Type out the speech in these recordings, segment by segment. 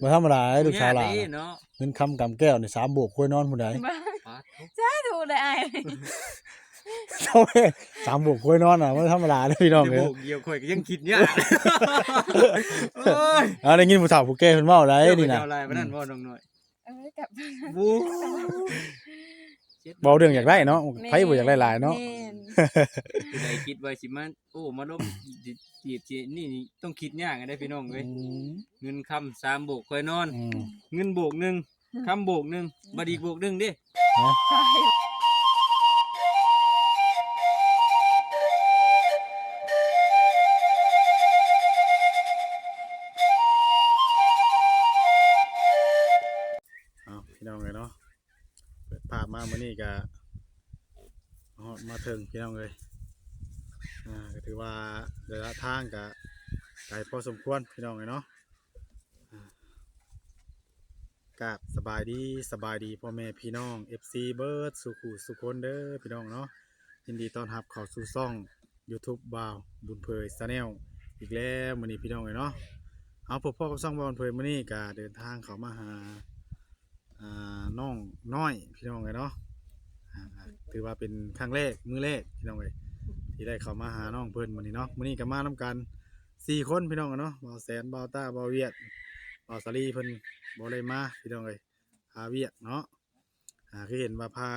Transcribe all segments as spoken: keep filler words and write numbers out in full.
บ่ธรรมดาเด้ลูกสาวหลาน ยากเด้เนาะ เงินคำกำแก้วนี่สามโบกควายนอนผู้ใด บ้า ปาดโถ่ สาธุเลยอ้าย เจ้าแม่สามโบกควายนอนน่ะบ่ธรรมดาเด้พี่น้องเอ้ย แต่โบกเดียวข่อยก็ยังคิดยาก โอ้ย เอาได้ยินผู้เฒ่าผู้แก่เพิ่นเว้าได้ เจ้าไป นี่น่ะ เจ้าอะไรปานนั้นบ่น้องน้อย เอ้ย กลับ บู๊ เว้าเรื่องอยากได้เนาะ แม่น ไผบ่อยากได้หลายเนาะ แม่น ผู้ใดคิดว่าสิมา โอ้ มาล้มจีบสินี่ นี่ต้องคิดยากนะพี่น้องเอ้ย อืม เงินคำสามโบกข่อยนอน อืม เงินโบกหนึ่ง คำโบกหนึ่ง บัดอีกโบกหนึ่งเด้ ฮะ ใช่ เอาพี่น้องเอ้ยเนาะ เปิดภาพมามื้อนี้ก็ฮอดมาถึงพี่น้องเอ้ย อ่า ก็ถือว่าระยะทางก็ไกลพอสมควรพี่น้องเอ้ยเนาะ อ่า กราบสบายดี สบายดีพ่อแม่พี่น้อง เอฟซี เบิดสู่ผู้สู่คนเด้อพี่น้องเนาะ ยินดีต้อนรับเข้าสู่ช่อง YouTube บ่าวบุญเผย Channel อีกแล้วมื้อนี้พี่น้องเอ้ยเนาะ เอาพบพ้อกับช่องบ่าวบุญเผยมื้อนี้ก็เดินทางเข้ามาหา อ่า น้องน้อยพี่น้องเอ้ยเนาะ อ่า ถือว่าเป็นครั้งแรกมื้อแรกพี่น้องเอ้ย ที่ได้เข้ามาหาน้องเพิ่นมื้อนี้เนาะ มื้อนี้ก็มานำกันสี่คนพี่น้องเอ้ยเนาะ บ่าวแสน บ่าวต้า บ่าวเวียด บ่าวสาลีเพิ่นบ่ได้มาพี่น้องเอ้ย พาเวียกเนาะ อ่า คือเห็นว่าพา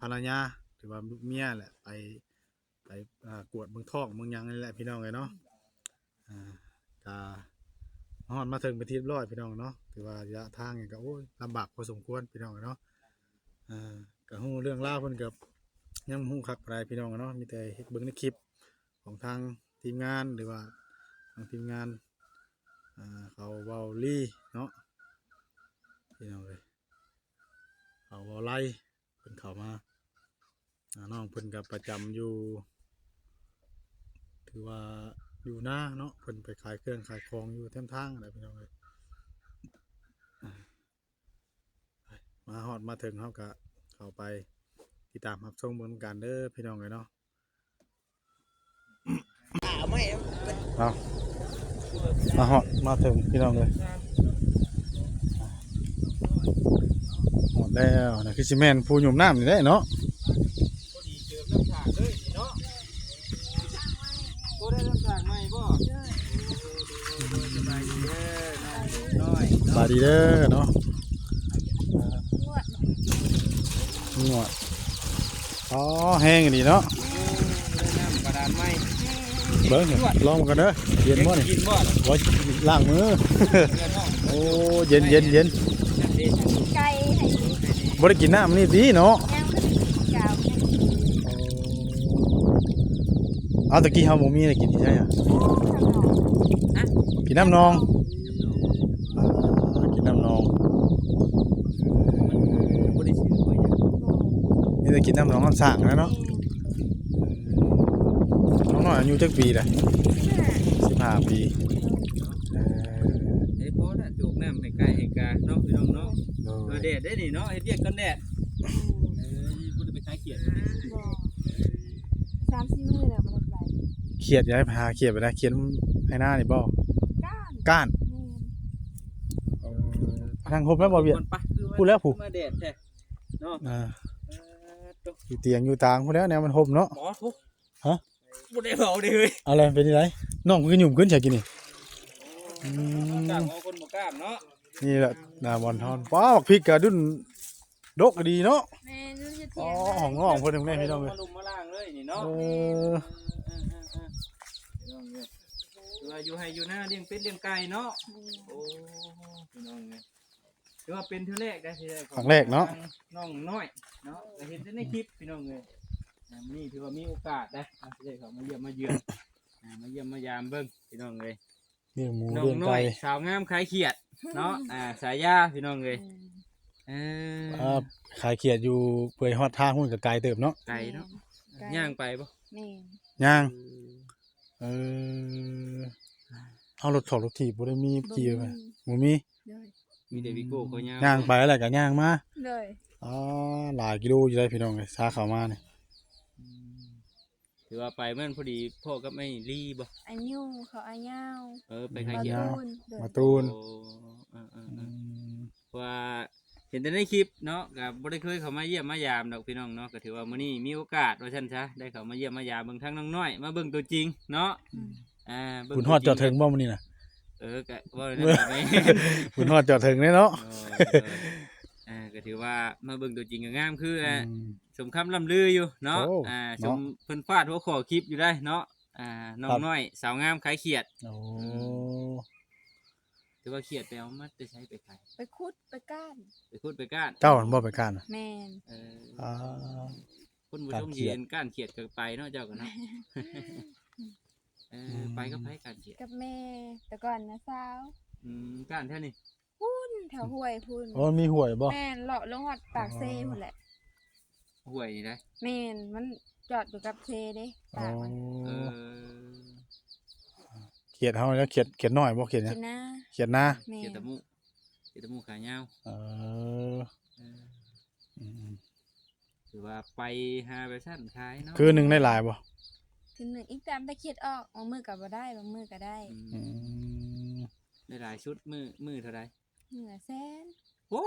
ภรรยา หรือว่าเมียแหละ ไป ไป อ่า กวดเบิ่งท้องเบิ่งหยังนี่แหละพี่น้องเอ้ยเนาะ อ่า ก็ฮอดมาถึงเป็นที่เรียบร้อยพี่น้องเนาะ ถือว่าระยะทางนี่ก็ โอ้ย ลำบากพอสมควรพี่น้องเอ้ยเนาะ อ่า ก็ฮู้เรื่องราวเพิ่นก็ยังบ่ฮู้คักปานใดพี่น้องเอ้ยเนาะ มีแต่เห็นเบิ่งในคลิปของทางทีมงาน หรือว่าทางทีมงาน อ่า เขาเว้าลีเนาะ พี่น้องเอ้ย เขาเว้าไล่ เพิ่นเข้ามา อ่า น้องเพิ่นก็ประจำอยู่ ถือว่าอยู่นาเนาะ เพิ่นไปขายเครื่องขายของอยู่แถมทางนั่นแหละพี่น้องเอ้ย มาฮอดมาถึงเฮาก็เข้าไปติดตามรับชมเบิ่งกันเด้อพี่น้องเอ้ยเนาะ เอา มาฮอดมาถึงพี่น้องเอ้ย ฮอดแล้วนะ คือสิแม่นผู้หยุมน้ำนี่แหละเนาะ พอดีเจิมน้ำสร้างเลยนี่เนาะ โอ้ ได้น้ำสร้างใหม่บ่ โอ้ สบายดีเด้อ น้องน้อย สบายดีเด้อเนาะ นวด อ๋อ แห้งดีเนาะ เออ ได้น้ำบาดาลใหม่ เบิ่ง ลองกันเด้อ เย็นบ่นี่ กินบ่ล่ะ บ่ ล้างมือ เดี๋ยวน้อง โอ้ เย็น เย็น เย็น นั่นดิ ไก่ให้ บ่ได้กินน้ำนี่ติเนาะ ยังบ่ได้กินข้าว เอาตะกี้เฮาบ่มีอะไรกินที่ใช่อะ ฮะ กินน้ำหนอง อ่า กินน้ำหนอง บ่ได้ซื้อบ่หยัง มีแต่กินน้ำหนองน้ำสร้างนะเนาะ น้องน้อยอายุจักปีล่ะ สิบห้าปี เออ เอ้ย พอละ โจกน้ำให้ไก่ให้กาเนาะพี่น้องเนาะ โดย มาแดดได้นี่เนาะ เฮ็ดเวียกตอนแดด เออ บ่ได้ไปขายเขียด บ่ สามสี่มื้อแล้วบ่ได้ไป เขียด อย่าให้หาเขียดไปนะ เขียดให้หน้านี่บ่ ก้าน ก้าน แม่น เออ ทางครบแล้วบ่เวียด ก่อนปะ คือว่า พูดแล้วผู้ มาแดดแท้เนาะ อ่า เออ ตุ๊ อยู่เตียงอยู่ตางพูดแล้วแนวมันห่มเนาะ หมอทุก ฮะ บ่ได้เบาเด้เฮ้ย อะไรเป็นยังไง น้องคือหยุ่มขึ้นใช่กินนี่ อืม กล้ามเอาคนบ่กล้ามเนาะ นี่แหละ หน้าบอลทอน ป้า บักพริกกะดุนดกดีเนาะ แม่นอยู่เฮ็ดเถียง อ๋อ ของน้องเพิ่นแม่พี่น้องเอ้ย มาลุมมาล่างเลยนี่เนาะ เออ เออ เออ เออ พี่น้องเอ้ย คือว่าอยู่ไฮ่อยู่นาเลี้ยงเป็ดเลี้ยงไก่เนาะ อืม โอ้ พี่น้องเอ้ย ถือว่าเป็นเทื่อแรกได้ที่ได้ ครั้งแรกเนาะ น้องน้อยเนาะ ก็เห็นแต่ในคลิปพี่น้องเอ้ย อ่า มื้อนี้ถือว่ามีโอกาสได้ อ่า ที่ได้เข้ามาเยี่ยมมาเยือน อ่า มาเยี่ยมมายามเบิ่งพี่น้องเอ้ย เลี้ยงหมู น้อง เลี้ยง น้อ ไก่ ย สาวงามขายเขียดเนาะ อ่า ฉายาพี่น้องเอ้ย อืม เออ อ่า ขายเขียดอยู่เปื่อยฮอดทางพุ่นก็ไกลเติบเนาะ ไกลเนาะ แม่น ไกล ย่างไปบ่ แม่น ย่าง เออ เออ เอารถถอดรถถีบบ่ได้มีขี่ไป บ่มี บ่มี โดย มีแต่วีโก้คอยาว ย่างไปแล้วก็ย่างมา โดย อ๋อ หลายกิโลอยู่ได้พี่น้องเอ้ย ซาเข้ามานี่ อืม เอ ถือว่าไปเมื่อนั้นพอดีพ้อกับไอ้ลีบ่ อายุเขาอาเยาว เออไปขายเขียด มา อาเยาว ตูนโดย มาตูน โอ้เออเออเอ อื อ ม เพราะว่าเห็นแต่ในคลิปเนาะก็บ่ได้เคยเข้ามาเยี่ยมมายามดอกพี่น้องเนาะก็ถือว่ามื้อนี้มีโอกาสว่าซั่นซะได้เข้ามาเยี่ยมมายามเบิ่งทั้งน้องน้อยมาเบิ่งตัวจริงเนาะ อืม อ่าเบิ่ง คุณฮอดจอดถึงบ่มื้อนี้นะ เออก็ว่านั่นแหละแม่น คุณฮอดจอดถึงเลยเนาะ เออเอออ่าก็ถือว่ามาเบิ่งตัวจริงก็งามคืออ่า อืม สมคำล่ำลืออยู่เนาะ โอ้ อ่า เนาะ สมเพิ่นฟาดหัวข้อคลิปอยู่ได้เนาะ อ่าน้องน้อยสาวงามขายเขียด โอ้ ถือว่าเขียดไปเอามาแต่ใช้ไปขาย ไปขุดไปก้าน ไปขุดไปก้าน เจ้ามันบ่ไปก้านน่ะ แม่น เออ อ่า คนผู้ชม ก้านเขียด เย็นก้านเขียดก็ไปเนาะเจ้าก็เนาะ เออ อืม ไปก็ไปก้านเขียด กับแม่แต่ก่อนนะสาว อืมก้านแท่นี้ พุ้นแถวห้วยพุ้น โอ้มันมีห้วยบ่ แม่นเลาะลงฮอดปากเซพุ้นแหละ ห้วยนี่ได้ แม่นมันจอดอยู่กับเซเด้ปากมัน เออ เขียดเฮาแล้วเขียดเขียดน้อยบ่เขียดหยัง กินนะ เขียดนา แม่ เขียด น ตะมุเขียดตะมุขายาว เออ เออ อืม ถือว่าไปหาไปสั้นขายเนาะ คือหนึ่งได้หลายบ่ คือหนึ่งอีกตามแต่คิดออกบางมือก็บ่ได้บางมือก็ได้ อืม อืม ได้หลายชุดมือมือเท่าไหร่ เหนือแสน โอ้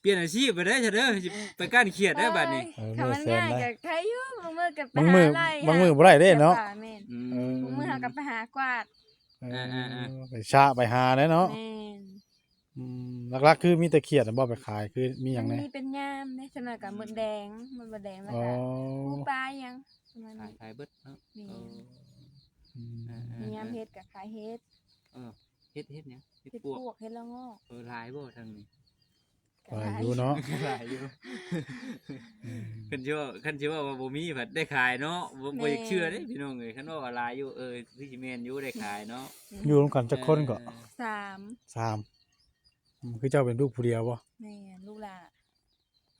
เปลี่ยนอาชีพไปได้เถอะเด้อสิไปก้านเขียดได้บัดนี้ เออ คำมัน แสน ง่าย ได้ กับใครอยู่บางมือกับ บางมือ หาไล่ บางมือบ่ได้เด้เนาะ ก็บป่แม่น อืม เออ บางมือหากับไปหา กวาด เออ อ่าๆๆ ไปชะไปหาแล้วเนาะ แม่น อืมหลักๆคือมีแต่เขียดน่ะบ่ไปขายคือมีหยัง มัน แน่ มีเป็นยามได้สำหรับกับมดแดงมดแดงแล้ว อ๋อ ก็ปูปลายังประมาณ ขาย นี้ ขายเบิดเนาะ นี่ เออ อืม อ่าๆๆ มียามเฮ็ดกับขายเฮ็ด เออเฮ็ดเฮ็ดหยังเฮ็ด เฮ็ด ปวก ปวกเฮ็ดละโงอก เออหลายบ่ทางนี้ หลายอยู่เนาะ หลายอยู่คันสิว่าคันสิว่าว่าบ่มีผัดได้ขายเนาะบ่บ่อยากเชื่อเด้พี่น้องเอ้ยคันว่าว่าหลายอยู่เออคือสิแม่นอยู่ได้ขายเนาะ อยู่ร่วมกันจักคนก็ เออ สาม สามอืมคือเจ้าเป็นลูกผู้เดียวบ่ แม่นลูกหล่า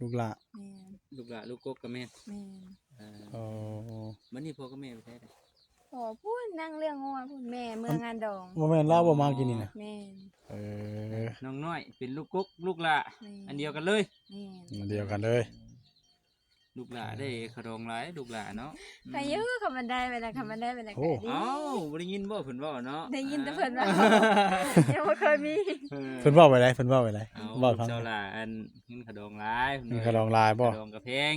ลูกหล่า แม่น ลูกหล่าลูกกกกับแม่ แม่น เออ อ๋อ มื้อนี้พ่อกับแม่ไปไสเด้อ พอพูดนั่งเรื่องงัวพูดแม่เมืองงานดอง บ่แม่นลาวบ่มากินนี่นะ แม่น เออ น้องน้อยเป็นลูกกกลูกหล่า แม่น อันเดียวกันเลย แม่น อันเดียวกันเลย ลูกหล่าได้ขะดองหลายลูกหล่าเนาะ ใครอยู่คำมันได้ไปแล้วคำมันได้ไปแล้ว โอ้ ก็ดี อ้าวบ่ได้ยินบ่เพิ่นเว้าเนาะ ได้ยินแต่เพิ่นเว้า ยังบ่เคยมี เออ เพิ่นเว้าไปไดเพิ่นเว้าไปได เอา เว้า ลูก ฟัง สาวหล่าอันเงินขะดองหลาย มีขะดองหลายบ่ ขะดองกะแพง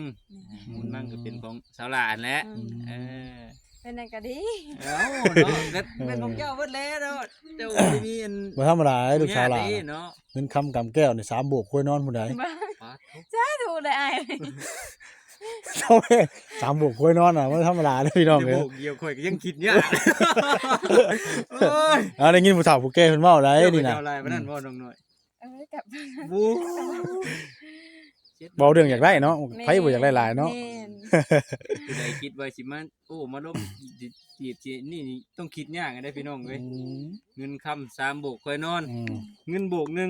มูลมั่งก็เป็นของสาวหล่าอันแหละ อืม เออ เป็นนั่นก็ดี เอาเนาะก็เป็นของเจ้าเบิดแล้วเนาะเจ้าบ่ได้มีอัน บ่ธรรมดาเด้ลูกสาวหล่า ผู้ใหญ่ น่ะ เนาะ เงินคำกำแก้วนี่สามโบกควยนอนผู้ใด บ้า ปาด สาธุเลยอ้าย เจ้าแม่สามโบกควยนอนน่ะบ่ธรรมดาเด้พี่น้อง จะ เอ้ โบ ย กเดียวข่อยก็ยังคิดยากโอ้ย เอาได้ยินผู้เฒ่าผู้แก่เพิ่นเว้าได้ เจ้า นี่ ไป นะ เจ้าอะไรปานนั้นบ่น้องน้อย เอาไว้กลับบ้าน บู๊ เว้าเรื่องอยากได้เนาะไผบ่อยากได้หลายเนาะ แม่น ผู้ใดคิดว่าสิมาโอ้มาลบจีบจีบนี่นี่ต้องคิดยากนะพี่น้องเว้ย อืม เงินคำสามโบกคอยนอน อืม เงินโบกหนึ่ง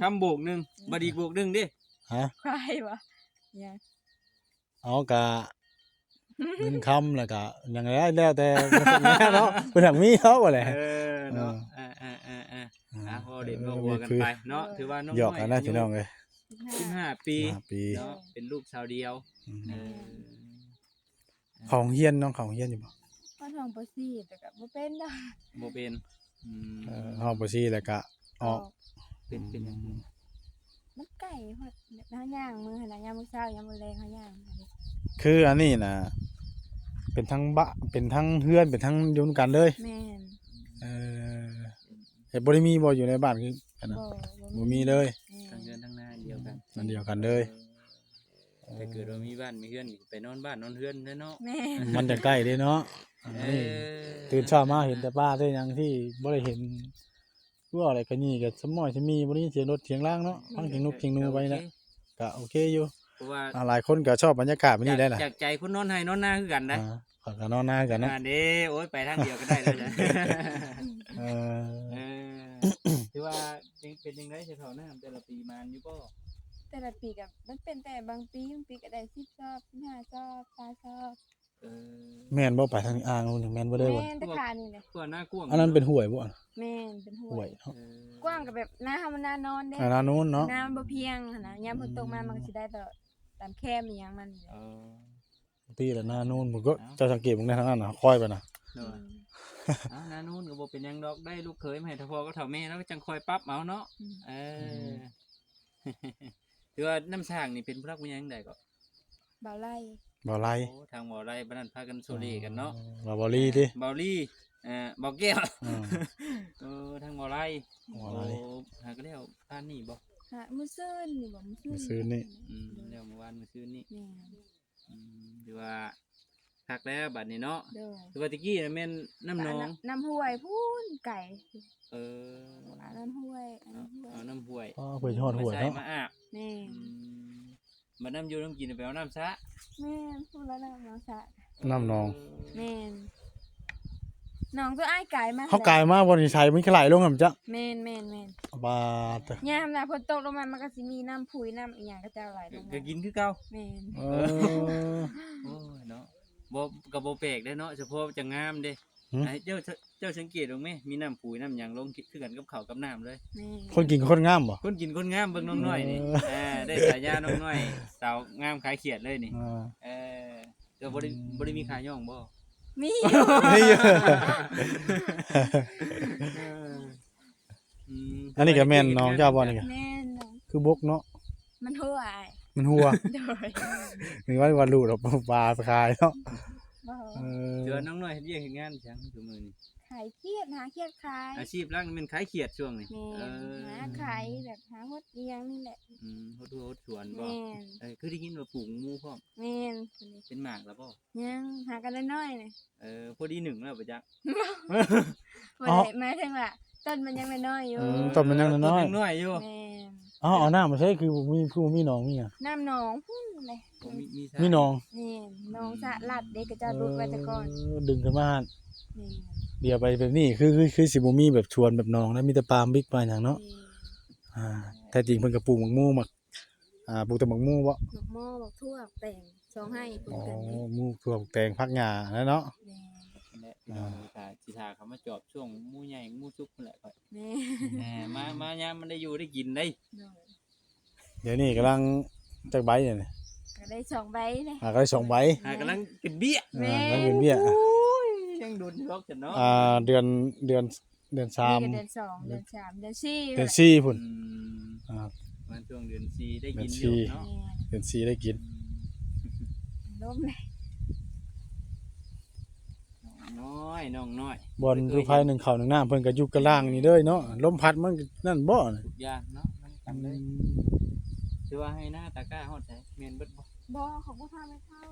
คำโบกหนึ่งบัดอีกโบกหนึ่งเด้ ฮะ ควายบ่ยัง เอากะเงินคำแล้วกะยังไงแล้วแต่เนาะเพิ่นอยากมีเฮาบ่แหละ เออเนาะ เออ เออเออเออเออ อืม อ่ะพอเล่นพอหัวกันไปเนาะถือว่าน้อง หยอกกันนะพี่น้องเอ้ย สิบห้า สิบห้าปี ห้าปี เนาะเป็นลูกสาวเดียว อืม เออ เขาโรงเฮียนน้องเขาโรงเฮียนอยู่บ่ ฮอดห้องปสี่แต่ก็บ่เป็นดอก บ่เป็นอืม เออห้องปสี่แล้วกะออก เป็นเป็นอย่างอื่น มันไกลฮอดเฮาย่างมื้อหั่นน่ะยามมื้อเช้ายามมื้อแลงเฮาย่าง คืออันนี้นะเป็นทั้งบ้านเป็นทั้งเฮือนเป็นทั้งอยู่นำกันเลย แม่น เออเฮ็ดบ่ได้มีบ่อยู่ในบ้านคืออันนั้น บ่ บ่มีเลย แม่น ทั้งเฮือนทั้งนาเดียวกัน อันเดียวกันเลย แต่เกิดว่ามีบ้านมีเฮือนนี่ไปนอนบ้านนอนเฮือนแท้เนาะ แม่น มันจะใกล้เด้เนาะอันนี้ เออ ตื่นเช้ามาเห็นแต่ป้าแต่หยังที่บ่ได้เห็นคือว่าอะไรก็นี่ก็สมอยสมีบ่ได้ยินเสียงรถเสียงรางเนาะฟังเสียงนกเสียงหนูไปนะ โอเค ก็โอเคอยู่ เพราะว่า อ่าหลายคนก็ชอบบรรยากาศแบบนี้ได้ล่ะ จากใจคนนอนไห้นอนนาคือกันนะ อ่าข้อยก็นอนนาคือกันเนาะ อ่าเด้โอ้ยไปทางเดียวก็ได้แล้วนะ เออ เออถือว่าเป็นเป็นจังได๋สิเฒ่าน้ำแต่ละปีมานอยู่บ่ แต่ละปีก็มันเป็นแต่บางปีบางปีก็ได้สิบซอบสิบห้าซอบซาวซอบ เออ แม่นบ่ไปทางอ่างนู่นแม่นบ่ได้บ่ แม่นแต่ขานี่แหละ ทั่วหน้ากว้าง อันนั้นเป็นห้วยบ่ แม่นเป็นห้ ห้ ว วย ยเนาะ เออ กว้างก็แบบนาเฮามันนานอนเด้ อ่านาโน้นเนาะ น้ำบ่เพียงหั่นนะยามฝนตกมามันก็สิได้ตลอดตามแคมอีหยังมันนี่แหละ เออ พี่ละหน้านู่นผมก็เจ้าสังเกตมึงในทางนั้นนะค่อยไปนะ โดย เอาหน้านู่นก็บ่เป็นหยังดอก ได้ลูกเขยมาให้เฒ่าพ่อกับเฒ่าแม่แล้วก็จังคอยปรับเอาเนาะ เออ ถือว่าน้ำสร้างนี่เป็นผู้รักผู้ใหญ่จังใด๋ก็ บ่าวไล่ บ่าวไล่ โอ้ทางบ่าวไล่บ้านนั้นพากันโซเลกันเนาะ บ่าวบอลี่ดิ บ่าวลี่เอ่อบ่าวแก้ว อืม เออทางบ่าวไล่ บ่าวไล่ โอ้หาก็แล้วบ้านนี่บ่ ฮะมื้อซื่นนี่บ่มื้อซื่น มื้อซื่นนี่ อืมแล้วเมื่อวานมื้อคืนนี่ แม่น อืมถือว่าคักแล้วบัดนี้เนาะ โดย ถือว่าตะกี้น่ะแม่นน้ำหนอง น้ำห้วยพู้นไกล เออ อันนั้นห้วยอันนั้นห้วย เอาน้ำห้วย อ๋อเพิ่นฮอดห้วยเนาะ มาใส่มาอาบ แม่น อืมบัดน้ำอยู่น้ำกินไปเอาน้ำซะ แม่นพู้นแล้วน้ำน้องสะ น้ำหนอง แม่นน้องตัวอ้ายไกลมา เฮากายมาบ่นี่ใส่มันก็ไหลลงหั่นจ้ะ แม่นแม่นแม่น บาด ยามน่ะฝนตกลงมามันก็สิมีน้ำพุยน้ำอีหยังก็เจ้าไหลลง ก็ มา กินคือเก่า แม่น เออ โอ้ยเนาะบ่ก็บ่แปลกเด้เนาะเฉพาะจะงามเด้ หืม ไอ้เจ้าเจ้าสังเกตลงไหมมีน้ำปุ๋ยน้ำหยังลงคือกันกับข้าวกับน้ำเลย แม่น คนกินคนงามบ่ คนกินคนงามเบิ่งน้องน้อยนี่ เออ อ่าได้ฉายาน้องน้อยสาวงามขายเขียดเลยนี่ อ่า เออเจ้าบ่ได้บ่ได้มีขาย่องบ่ มี นี่อยู่ อืม อันนี้ก็แม่นน้องเจ้าบ่นี่ก็ แม่นน้อง คือบกเนาะ มันหัวอ้าย มันหัว โดย นึกว่าว่าลูกเราปลาขายเนาะ บ่ เออ เจอน้องน้อยเฮ็ดเวียกเฮ็ดงานจังซุมื้อนี้ ขายเขียดหาเขียดขาย อาชีพหลักนี่แม่นขายเขียดช่วงนี้ แม่น เออ หาขายแบบหาหดเอียงนี่แหละ อืมหดหัวหดสวนบ่ แม่น เออคือได้ยินว่าปลูกหมูพร้อม แม่น เป็นหมากแล้วบ่ ยังหากันน้อยๆเลย เออพอดีหนึ่งแล้วบ่จัก บ่ได้หมายถึงว่าต้นมันยังน้อยๆอยู่ อืมต้นมันยังน้อยๆ ต้นน้อยอยู่ แม่น อ๋อเอาน้ำมาใช้คือบ่มีคือบ่มีหนองมีอ่ะ น้ำหนองพุ่นเลย บ่มีมีสระ มีหนอง แม่นหนองสะหลัดเด้กระเจ้ารุดไว้แต่ก่อน เออดึงขึ้นมาหั่น แม่น เดี๋ยวไปแบบนี้คือคือคือสิบ่มีแบบสวนแบบหนองนะมีแต่ปาล์มบิ๊กปาล์มหยังเนาะ แม่น อ่าแท้จริงเพิ่นก็ปลูกหมากหมู่หมากอ่าปลูกแต่หมากหมู่บ่ หมากหม้อหมากทั่วแตงสองไร่ปลู อ๋ ก อ กันนี่ หมู่ทั่วแตงผักหญ้าแล้วเนาะ แม่น นั่นแหละพี่น้องถ้าสิถ้าเขามาจอบช่วงหมูใหญ่หมูสุกนั่นแหละก็ แม่น แหมมามายามมันได้อยู่ได้กินได้ โดย เดี๋ยวนี้กำลังจักใบเนี่ยนี่ ก็ได้สองใบเลย อ่าก็ได้สองใบ หากำลังเป็นเบี้ย อ่าแล้วเป็นเบี้ย โอ้ยยังโดนล็อกกันเนาะ อ่าเดือนเดือนเดือนสาม นี่ก็เดือนสองเดือนสามเดือนสี่ เดือนสี่พุ่น อืม อ่า มาช่วงเดือนสี่ได้ เดื กิ อน น สี่ อยู่เนาะ เดือนสี่ได้กิน ลมเลย น้องน้อยน้องน้อย บอลคือไฟหนึ่งเข่าหนึ่งน้ำเพิ่นก็อยู่กลางนี่เด้อเนาะลมพัดมันนั่นบ่น่ะ ทุกอย่างเนาะมันกันเลยถือว่าให้หน้าตาก้าฮอดใสแม่นเบิดบ่ บ่เขาบ่ทำให้เท่า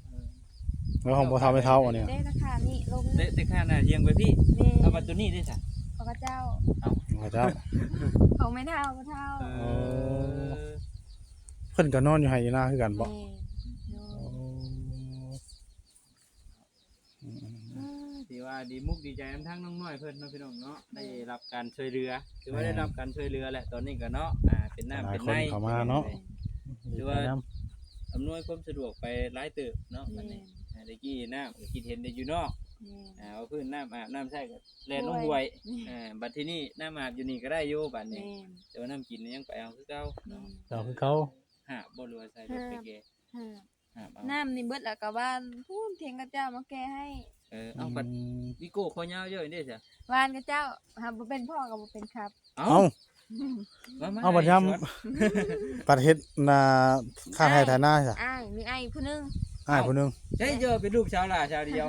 เออ แล้วของบ่ทำให้เท่าอันนี้ ได้ราคานี่ลม แต่แต่ข้าหน้าเยียงไปพี่ นี่ เอาบัตรตัวนี้ได้ซะ ของพระเจ้า พระเจ้า ของไม่เท่าพระเท่า เอ โอ้ อ เพิ่นก็นอนอยู่ไห้อยู่นาคือกันบ่ แม่น โอ้อืม ถือว่าดีมุกดีใจนำทั้งน้องน้อยเพิ่นเนาะพี่น้องเนาะได้รับการช่วยเหลือถือว่าได้รับการช่วยเหลือแหละตอนนี้ก็เนาะอ่าเป็นน้ำเป็นใน หลายคนเข้ามาเนาะ ถือว่า อำนวยความสะดวกไปหลายเติบเนาะบัดนี้อ่าตะกี้น้ำก็คิดเห็นแต่อยู่นอก แม่น อ่าเอาพื้นน้ำอาบน้ำใช้ก็แล่นลงห้วย แม่น อ่าบัดที่นี่น้ำอาบอยู่นี่ก็ได้อยู่บัดนี้ แม่น แต่ว่าน้ำกินนี่ยังไปเอาคือเก่าเนาะ เจ้าคือเขา หาบบ่หรือว่าใส่รถไปแก่ ห้า หาบเอา น้ำนี่เบิดแล้วก็บ้านพูนเทียงกระเจ้ามาแก้ให้ เออเอาบัด อืม วิโก้คอยาวเยอะเด้จ้ะ บ้านกระเจ้าหาบ่เป็นพ่อก็บ่เป็นครับ เอา เอ้า มามา เอาบัดยาม สวน ปัดเฮ็ดนาข้างไห้ไถนาจ้ะ อ้ายมีอ้ายผู้หนึง อ้ายผู้หนึง ใช่เจอเป็นลูกชาวลาชาวเดียว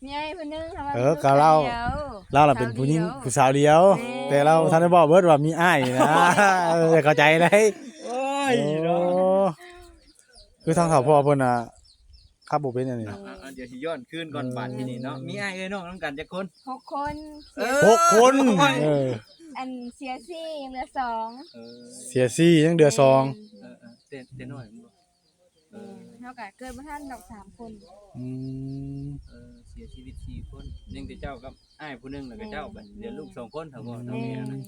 มีอ้ายผู้หนึงค่ะ เออก็เล่า สวดียว เราน่ะเป็นผู้หญิง สาวดียว ผู้สาวเดียว แม่ แต่เราท่านได้บอกเบิดว่ามีอ้ายนะเออเข้าใจได้ โอ้ย โอ้ เนาะ คือทางเขาพ่อเพิ่นน่ะขับบ่เป็นอันนี้ เอาเอาเอาเดี๋ยวสิย้อนคืนก่อนบาดที่นี่เนาะมีอ้ายเอ้ยน้องนำกันจักคน หกคน เออ หกคนเออ อันเสียสี่ยังเหลือสอง เออ เสียสี่ยังเหลือสอง เออเออแต่แต่น้อยมันบ่เออ เท่ากับเกิดบ่ทันดอกสามคน อืม เออเสียชีวิตสี่คนยังแต่เจ้ากับอ้ายผู้หนึงแล้วก็เจ้าบัดเหลือลูกสองคนเท่าบ่ แม่ เนาะ น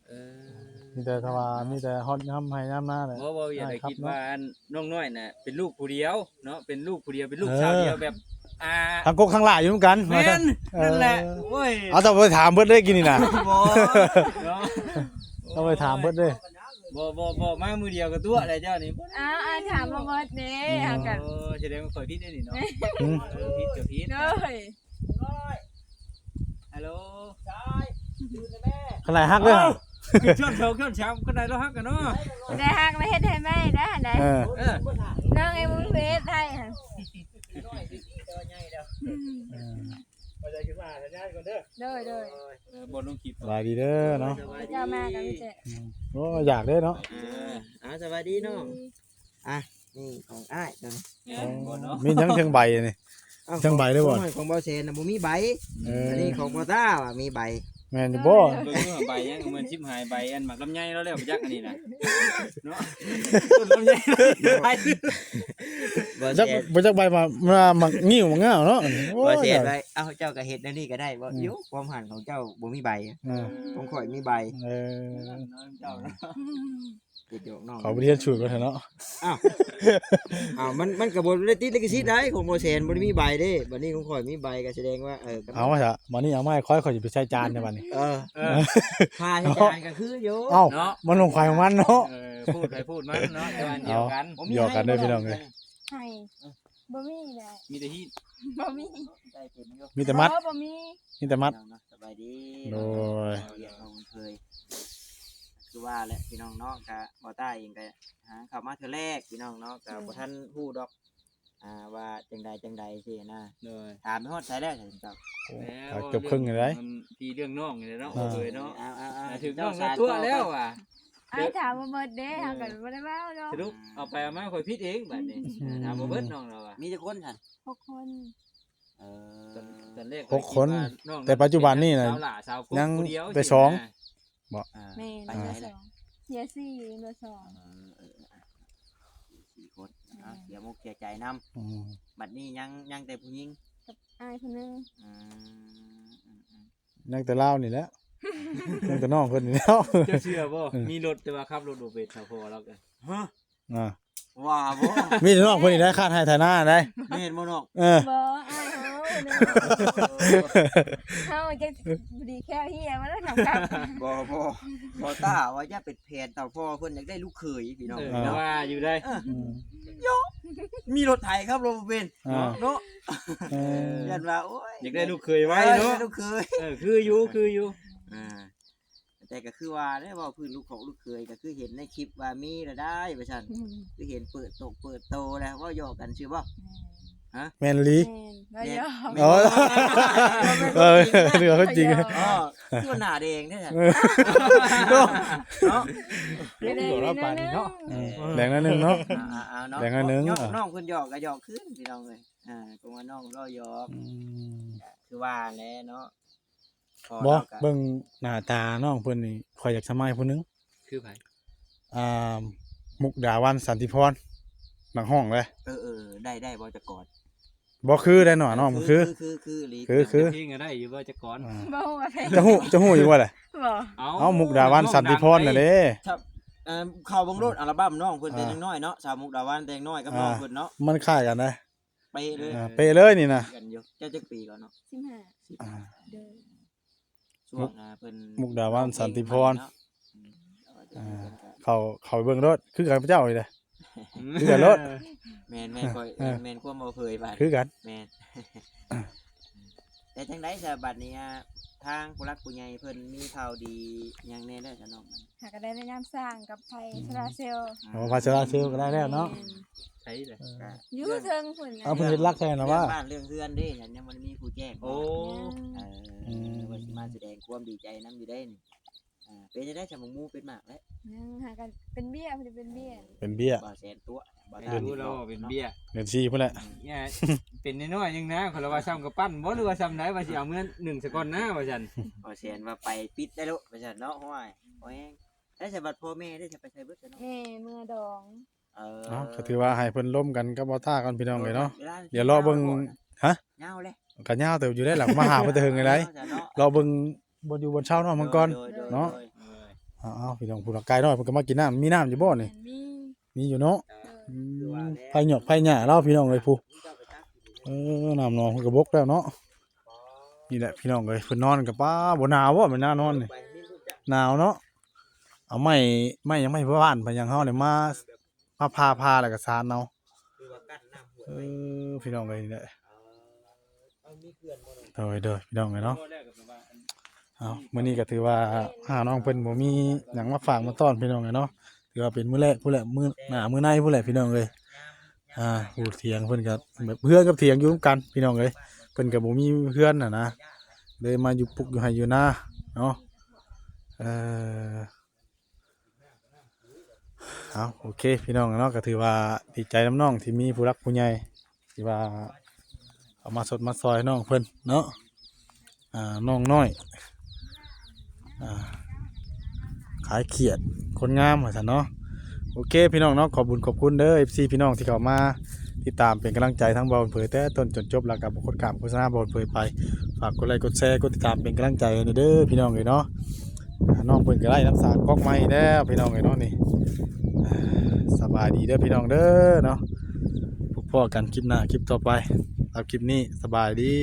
เออ มีแต่ถ้าว่ามีแต่ฮอดยามไห้ยามนาแหละ บ่บ่อย่าได้ ครับ คิดว่าอันน้องน้อยน่ะเป็นลูกผู้เดียวเนาะเป็นลูกผู้เดียวเป็นลูก เออ สาวเดียวแบบอ่า ทางกกทางหลายอยู่เหมือนกัน แม่น เออ นั่นแหละโอ้ย เอาต้องไปถามเพิ่นได้กินนี่นะ บ่เนาะ ต้องไปถามเพิ่นเด้อ บ่บ่บ่มามื้อเดียวก็ตั๋วแล้วเจ้านี่ อ้าวอ้าว ถามมาเบิดเด้ อืม เฮาก็ โอ้ แสดงว่าข่อยผิดได้นี่เนาะ อืม เออ ผิดก็ผิด โดย ฮัลโหล ขนาดฮักเลยเหรอ เอ้า ขึ้นชนสองชนสาม ขนาดเราฮักกันเนาะ ได้ฮักแล้วเฮ็ดให้ใหม่ได้หั่นใด เออ เออ น้องไอ้บุญเพชรไทยหั่น เออ โดย โดย เออ บ่ลงคลิป สบายดีเด้อเนาะ เจ้ามากันพี่เจ อืม โอ้ อยากเด้อเนาะ เออ อ่า สบายดีเนาะ อ่ะ นี่ของอ้ายตัวนี้ เออ บ่เนาะ มีทั้งเทิงใบนี่ เอ้า เทิงใบเลยบ่ ของ ของบ่าวแสนน่ะบ่มีใบ เออ อันนี้ของบ่าวต้าว่ะ มีใบ แม่นอยู่บ่ เบิ่งดูใบยังเหมือนชิบหายใบอันหมากลำไยแล้วแล้วบ่จักอันนี้นะ เนาะ ต้นลำไย ใบ บ่าวแสน บ่จัก บ่จักใบมา มา มางิ้วมาง่าวเนาะ โอ้ย บ่าวแสนใบ เอ้า เจ้าก็เฮ็ดแนวนี้ก็ได้บ่ อืม อยู่ ความหันของเจ้าบ่มีใบ อ่า ของข่อยมีใบ เออ เจ้าเนาะ เฮ็ดหยอกน้อง ขอบ่เรียนสูตรก่อนเถอะเนาะ อ้าว อ้าว มัน มันก็บ่ได้ติดลิขสิทธิ์ได้ ของบ่าวแสนบ่ได้มีใบเด้ บัดนี้ของข่อยมีใบก็แสดงว่า เออ ก็ เอามาซะ บัดนี้เอามาให้ข่อย ข่อยสิไปใส่จานในบัดนี้ เออ เออ พาใส่จานก็คืออยู่ เอ้า เนาะ มันของข่อยของมันเนาะ เออ พูดไปพูดมันเนาะ แต่ว่าอันเดียวกัน เอา หยอกกันเด้อพี่น้องเอ้ย ให้ บ่มีแหละ มีแต่ฮีด บ่มี ได้เต็มอยู่ มีแต่มัด บ่ บ่มี มีแต่มัด พี่น้องเนาะ สบายดี โดย เรียกน้องเคย คือว่าแหละพี่น้องเนาะ กะบ่าวต้าเองก็หาเข้ามาเทื่อแรกพี่น้องเนาะ กะ อืม บ่ทันฮู้ดอก อ่า ว่าจังใดจังใดสินะ โดย ถามไปฮอดไสแล้วเจ้า โอ้ แล้ว ก็เกือบครึ่งอยู่เด้ มันที่เรื่องน้องนี่แหละเนาะ อ่า เคยเนาะ เอา เอา เอา อ่า ถึงน้อง เจ้าสาร ตัวแล้ว ต่อไป อ่ะ อ้ายถามมาเบิดเด้ เออ เฮาก็บ่ได้เว้าเนาะ สรุปเอาไปเอามาข่อยผิดเองบัดนี้ อืม ถามมาเบิดน้องเราอะ มีจักคนหั่น หกคน เออ ตอน ตอนแรก หกคน คิดว่าน้อง แต่ปัจจุบันนี่นะ สาวหล่าสาวกก ยัง ผู้เดียว แต่สอง สินะ บ่ อ่า แม่น ไปไสล่ะ เหลือสอง เหลือสี่ เหลือสอง เออ เออ เออ สี่คน แม่น อ่ะ เสียมกเสียใจนำ อืม บัดนี้ยัง ยังแต่ผู้หญิง กับอ้ายคนหนึ่ง อืม อืม อืม ยังแต่ลาวนี่แหละ ยังแต่น้องเพิ่นนี่แหล้ว เจ้าเชื่อบ่ เออ มีรถแต่ว่าขับรถบ่เป็น เฒ่าพ่อเราก็ ฮะ อ่า ว่าบ่ มีแต่น้องเพิ่นนี่ได้ คาดไฮ่ไถนาได้ แม่นบ่น้อง เออ บ่ อ้ายเฮาเด้อ เฮาจะดีแค่เฮียมาแล้วครับ บ่ บ่ บ่าวต้าว่าอย่าเป็นแผนเฒ่าพ่อเพิ่นอยากได้ลูกเขยพี่น้อง เออ เนาะ ว่าอยู่ได้ เออ อืม โย มีรถไถขับรถบ่เป็น อ่า เนาะ เออ ย่านว่า โอ้ย อยากได้ลูกเขยไว้เนาะ เออ ลูกเขย เออ คืออยู่ คืออยู่ อ่า แต่ก็คือว่าได้เว้าพื้นลูกของลูกเขย ก็คือเห็นในคลิปว่ามีแล้วได้ว่าซั่น อืม คือเห็นเปิดตกเปิดโตแล้ว เว้าหยอกกันซื่อบ่ แม่น ฮะ แม่นอีหลี แม่น เว้าหยอก แม่น เออ เออ เรื่องจริง เว้าหยอก อ๋อ คือหน้าแดงแท้ เออ เนาะ แดงนิดนึง เออ แดงนิดนึงเนาะ อ่าๆๆ เนาะ แดงนิดนึง น้อง อ่ะ น้องเพิ่นหยอกก็หยอกคืนพี่น้องเอ้ย อ่า ก็ว่าน้องเว้าหยอก อืม คือว่าแหละเนาะ พอ บ่ แล้วก็ เบิ่งหน้าตาน้องเพิ่นนี่ ข้อยอยากสมัยผู้หนึง คือไผ อ่า มุกดาวัน สันติพร นักฮ้องเลย เออๆ ได้ ได้บ่จักกอน บ่คือได้หน่อยน้อง คือ คือ คือ คือ คือ คือ คือ เพลงก็ได้อยู่บ่จักกอน อ่า บ่ฮู้ว่าเพลง จะฮู้ จะฮู้อยู่บ่ล่ะ บ่ เอ้า เอ้า มุกดาวัน สันติพรน่ะเด้ ถ้า เอ่อ เข้าเบิ่งโลดอัลบั้มน้องเพิ่นแต่ อ่า ยังน้อยเนาะ สาวมุกดาวันแต่ยังน้อยกับ อ่า น้องเพิ่นเนาะ มันคล้ายกันนะ เป๊ะเลย อ่า เป๊ะเลยนี่นะ กันอยู่ เจ้าจักปีก่อนเนาะ สิบห้า อ่า เด้อ ช่วง มุก อ่า เพิ่น มุกดาวัน เข้าเพลง สันติพร ใหม่เนาะ อืม อ่า เข้า เข้าไปเบิ่งโลด คือกับเจ้านี่แหละ คือกันโลด แม่น แม่น ข้อย เออ แม่นความบ่เคยบาด คือกัน แม่น แต่จังใด๋ซะบัดนี้ อ่า ทางผู้หลักผู้ใหญ่เพิ่นมีข่าวดีหยังแน่เด้อซะน้อง หากะได้แนะนำสร้างกับไฟ อืม โซลาร์เซลล์ อ๋อ ไฟโซลาร์เซลล์ก็ได้แล้วเนาะ แม่น ไผล่ะ เออ อยู่เทิงพุ้นนะ เอาเพิ่นเฮ็ดหลักแทนนะว่า เรื่องบ้านเรื่องเฮือนเด้ ฉันยังบ่ได้มีผู้แจ้ง โอ้ เออ อืม ว่าสิมาแสดงความดีใจนำอยู่เด้นี่ อ่า เป็นจังใด๋ซะ หมากหมู่เป็นหมากแล้ว ยังหากันเป็นเบี้ย เพิ่นเป็นเบี้ย เป็นเบี้ย บ่าวแสนตัว บ่าว เดือน ตา รู้แล้วว่าเป็นเบี้ย เดือนสี่พุ้นแหละ เนี่ย เป็นน้อยๆนึงนะ ข้อยละว่าซ่ำกะปั้นบ่ หรือว่าซ่ำใด๋ ว่าสิเอาเมือนึ่งซะก่อนนะ ว่าซั่น บ่าวแสนว่าไปปิดได้โลด ว่าซั่นเนาะ ห้วย โอ้ย แล้วสะบัดพ่อแม่ได้จะไปใส่เบิดซะเนาะ แม่เมือดอง เออ เอ้า ก็ถือว่าให้เพิ่นล้มกันกับบ่าวต้าก่อนพี่น้องเอ้ยเนาะ เดี๋ยวรอเบิ่ง ฮะ ยาวเลย ก็ยาวเติบอยู่ได้ล่ะ มาหาเพิ่นแต่เฮิงไงได๋ ยาวจ้ะเนาะ รอเบิ่งบ่อยู่บ่เช้าเนาะ มังกร โดย โดย เนาะ โดย เอาๆ พี่น้อง ผู้หลักไกลน้อยเพิ่นก็มากินน้ำ มีน้ำอยู่บ่นี่ มี มีอยู่เนาะ เออ อืม ไผหยอกไผหย่าลาวพี่น้องเอ้ย ผู้ เออ น้ำหนองเพิ่นก็บกแล้วเนาะ นี่แหละพี่น้องเอ้ย เพิ่นนอนก็ ป๊า บ่หนาวบ่ แม่นหน้านอนนี่ หนาวเนาะ เอาไม้ ไม้หยัง ไม้พะว่านพะหยังเฮาเนี่ยมา มาผ่า ผ่าแล้วก็สานเอา คือว่ากั้นน้ำห้วย เออพี่น้องเอ้ยนี่แหละ เอามีเขื่อนบ่เนาะ โดยโดยพี่น้องเอ้ยเนาะ บ่แล้วก็แปลว่าอัน เอามื้อนี้ก็ถือว่าหาน้องเพิ่นบ่มีหยังมาฝากมาต้อนพี่น้องเอ้ยเนาะ ถือว่าเป็นมื้อแรกพู้นแหละ มื้อหน้ามื้อในพู้นแหละพี่น้องเอ้ย อ่าผู้เถียงเพิ่นก็แบบเฮือนกับเถียงอยู่นำกันพี่น้องเอ้ย เพิ่นก็บ่มีเฮือนน่ะนะ เลยมาอยู่ปลูกอยู่ไฮ่อยู่นาเนาะ เออ เอาโอเคพี่น้องเนาะ ก็ถือว่าดีใจนำน้องที่มีผู้รักผู้ใหญ่ที่ว่าเอามาสดมาซอยน้องเพิ่นเนาะ อ่า น้องน้อย อ่า ขายเขียดคนงามว่าซั่นเนาะ โอเคพี่น้องเนาะ ขอบบุญขอบคุณเด้อ เอฟซี พี่น้องที่เข้ามาติดตามเป็นกำลังใจทั้งบ่าวเผยแต่ต้นจนจบ แล้วก็บ่โฆษณาโฆษณาบ่าวเผยไป ฝากกดไลค์กดแชร์กดติดตามเป็นกำลังใจให้เด้อพี่น้องเอ้ยเนาะ อ่า น้องเพิ่นก็ได้น้ำสางก๊อกใหม่แล้วพี่น้องเอ้ยเนาะนี่ อ่า สบายดีเด้อพี่น้องเด้อเนาะ พบพ้อกันคลิปหน้าคลิปต่อไป สำหรับคลิปนี้สบายดี